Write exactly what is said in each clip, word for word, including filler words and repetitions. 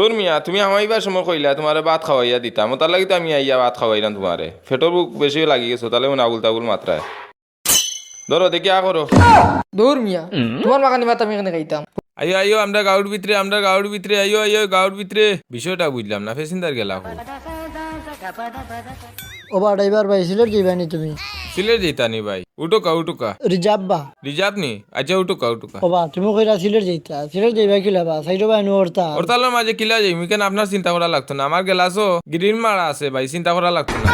দূর মিয়া, তুমি হামাইবার সময় কইলা তুমারে ভাত খাওয়াইয়া দিতাম, অতার লাগি তো আমি আইয়া ভাত খাওয়াইরাম তুমারে। পেটর ভুক বেশি লাগি গেছে, তাইলে মনে আবুল তাবুল মাতরায়। ধরো দেখি, আ করো। দূর মিয়া, তুমার মাখানি ভাত আমি কেনে খাইতাম? আইও, আইও, আমরার গাউর ভিতরে, আমরার গাউর ভিতরে, আইও, আইও, গাউর ভিতরে। বিষয়টা বুঝলাম না, প্যাসেঞ্জার গেলা কই? ওবা, ড্রাইভার ভাই, সিলেট যাইবা নি তুমি? সিলেট যাইতা নি ভাই? উঠোকা, উঠোকা। রিজার্ভ বা? রিজার্ভ নি? আচ্ছা, উঠোকা, উঠোকা। ওবা, তুমি কইরা সিলেট যাইতা, সিলেট যাইবা কিলা বা? সাইডো বা নু হরতাল। হরতালর মাঝে কিলা যাইমু? কেনে আপনার চিন্তা করা লাগতো না, আমার গেলাসও গ্রিন মারা আছে ভাই, চিন্তা করা লাগতো না।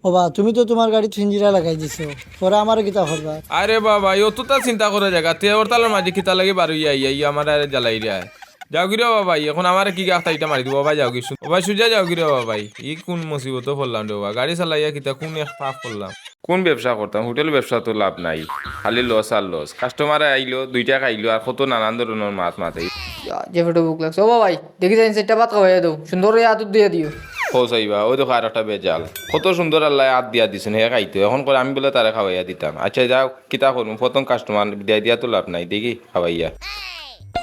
ওবা, তুমি তো তুমার গাড়িত ফিঞ্জিরা লাগাই দিছো, পরে আমারে কিতা করবা? আরে বাবা, অতটা চিন্তা করা জাগাত, তে হরতালর মাঝে কিতা লাগি বারইয়া আইয়া, আইয়া আমারে জ্বালাইরায়। যাওগি রে বাবা, এখন আমারে কি গাছ তাইটা মারি দিবো, বাবা যাওগি, সু-, বাবা সুজা যাওগি রে বাবা, ই কোন মুসিবতো পড়লাম রে বাবা, গাড়ি চালাইয়া কিতা কোন এক পাপ করলাম। কোন ব্যবসা করতাম, হোটেল ব্যবসা তো লাভ নাই, খালি লস আর লস। কাস্টমার আইলো, দুইটা খাইলো, আর কত নানান ধরনর মাত মাতে। যা, যে পেটো ভুক লাগছে। ও বাবাই, দেখি যাইন চাইরটা ভাত খাওয়াইয়া দেও, সুন্দর করি আতর দিয়া দিও। কও চাইবা, ওই দেখো আর একটা বেজাল, কত সুন্দর আল্লায় আত দিয়া দিছইন, হে খাইতো, এখন কয় আমি বুলে তারে খাওয়াইয়া দিতাম। আচ্ছা যাও, কিতা করমু, প্রথম কাস্টমার বিদায় দিয়া তো লাভ নাই, দেখি খাওয়াইয়া।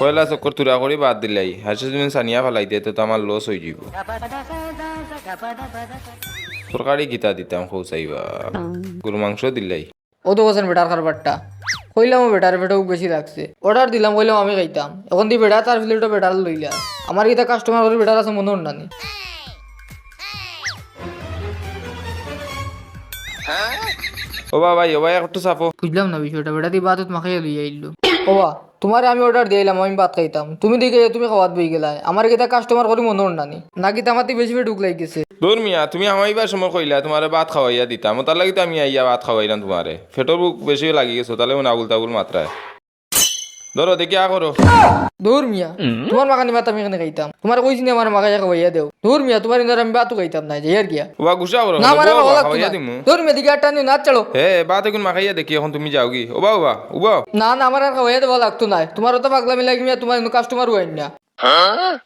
পয়লা চক্কর থুড়া করি বাদ দিলাই, হাসে তুমি সানিয়া ফালাই দিয়া তো আমার লস অইযিবো। তরকারি কিতা দিতাম কও চাইবা, গরু মাংস দিলাই। ও তো কইছইন বেটার কারবারটা। কইলাম ও বেটার পেটো ভুক বেশি লাগছে। অর্ডার দিলাম, কইলাম আমি খাইতাম। এখন দি বেটা তার প্লেটো বেটার লইলা। আমার কিতা কাস্টমার করি বেটার আছে মনো অর না নি? ও বাবাই, ও বাবাই, একটু চাপো। বুঝলাম না বিষয়টা, বেটা দি ভাতত মাখাইয়া লইয়া আইলো। ওবা, তুমারে আমি অর্ডার দিলাম, আমি ভাত খাইতাম। তুমি দেখি তুমি খাওয়াত বই গেলায়। আমার কিতা কাস্টমার করি মনো অর না নি? নাকি তামাতি বেশি পেট ভুক লাগি গেছে? দূর মিয়া, তুমি হামাইবার সময় কইলা তুমারে ভাত খাওয়াইয়া দিতাম, অতার লাগি তো আমি আইয়া ভাত খাওয়াইরাম তুমারে। পেটর ভুক বেশি লাগি গেছে, তাইলে মনে আবুল তাবুল মাতরায়। ধরো দেখি, আ করো। দূর মিয়া, তুমার মাখানি ভাত আমি কেনে খাইতাম? তুমারে কইছি নি আমারে মাখাইয়া খাওয়াইয়া দেও। দূর মিয়া, তুমার ইন্দর আমি ভাতও খাইতাম নায়, যাইয়ার গিয়া। ওবা, গুসা করো না, না, আমারে ওবা, ভালা ওবা, লাগতো খাওয়াইয়া না। দিমু। দূর মিয়া, দিকে আটটা নিও না, চলো। হে, ভাত এখন মাখাইয়া দেখি, এখন তুমি যাওগি। ওবা, ওবা, ওবা। না, না, আমার আর খাওয়াইয়া দেওয়া লাগতো নায়। তুমার অত পাগলামি লাগি মিয়া, তুমার ইন্দর কাস্টমার অইন না।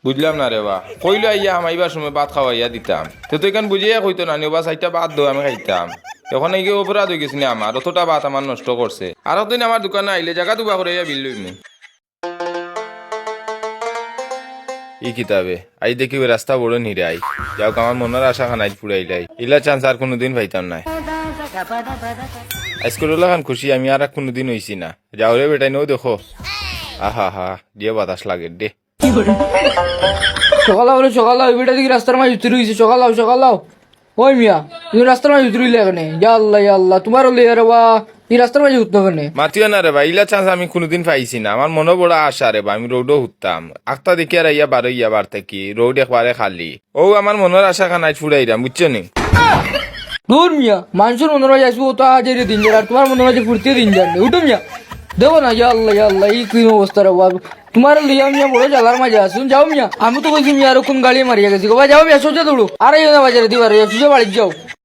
বুঝলাম না রে বা। কইলো আইয়া হামাইবার সময় ভাত খাওয়াইয়া দিতাম। তে তো ইখান বুঝিয়া কইতো না নি, ওবা, চাইরটা ভাত দেও, আমি খাইতাম। এখন এই অপরাধ অই গেছে নি আমার, অতটা ভাত আমার নষ্ট করছে। আরক দিন আমার দোকানো আইলে জাগাত উবা করাইয়া বিল লইমু। ই কিতাবে, আইজ দেখি ওই রাস্তা বড় নিরাই। যাউক, আমার মনর আশা খান আইজ পুরাইলাই। ইলা চান্স আর কুনুদিন পাইতাম নায়। আইজকুর অলাখান খুশি আমি আর কুনুদিন অইছি না। যাও রে বেটাইন, অউ দেখো। আহা হা, যে বাতাস লাগের দে। সকাল অইলো, সকাল অইলো, বেটা দেখি রাস্তার মাঝে উতরি রইছে, সকাল অও, সকাল অও। ওই মিয়া, তুমি রাস্তার মাঝে উতরি রইলে কেনে? ইয়া আল্লাহ, ইয়া আল্লাহ, তুমারে লইয়া রে বা, ই রাস্তার মাঝে উতরো কেনে? মাতিও না রে বা, ইলা চান্স আমি কুনুদিন পাইছি না। আমার মনো বড় আশা রে বা, আমি রোডো উততাম। আখতা দেখি আর আইয়া বারইয়া বার থাকি, রোড একবারে খালি। অউ আমার মনর আশা খান আইজ ফুরাইরাম, বুঝছো নি? দূর মিয়া, মানষর মনর মাঝে আইজ অত আজাইরে দিন যার, আর তুমার মনর মাঝে ফুর্তির দিন যার নি। উঠো মিয়া, দেখো না, ইয়া আল্লাহ, ইয়া আল্লাহ, ই কি অবস্থা রে বা। তুমারে লইয়া মিয়া বড় জ্বালার মাঝে আছুন। যাও মিয়া, আমি তো কইছি মিয়া, আরো কুন গাড়ি মারিয়া গেছি গো বা। যাও মিয়া, সোজা দৌড়ো। আর আইও না বাজারেদি বার অইয়া, সোজা বাড়িত যাও।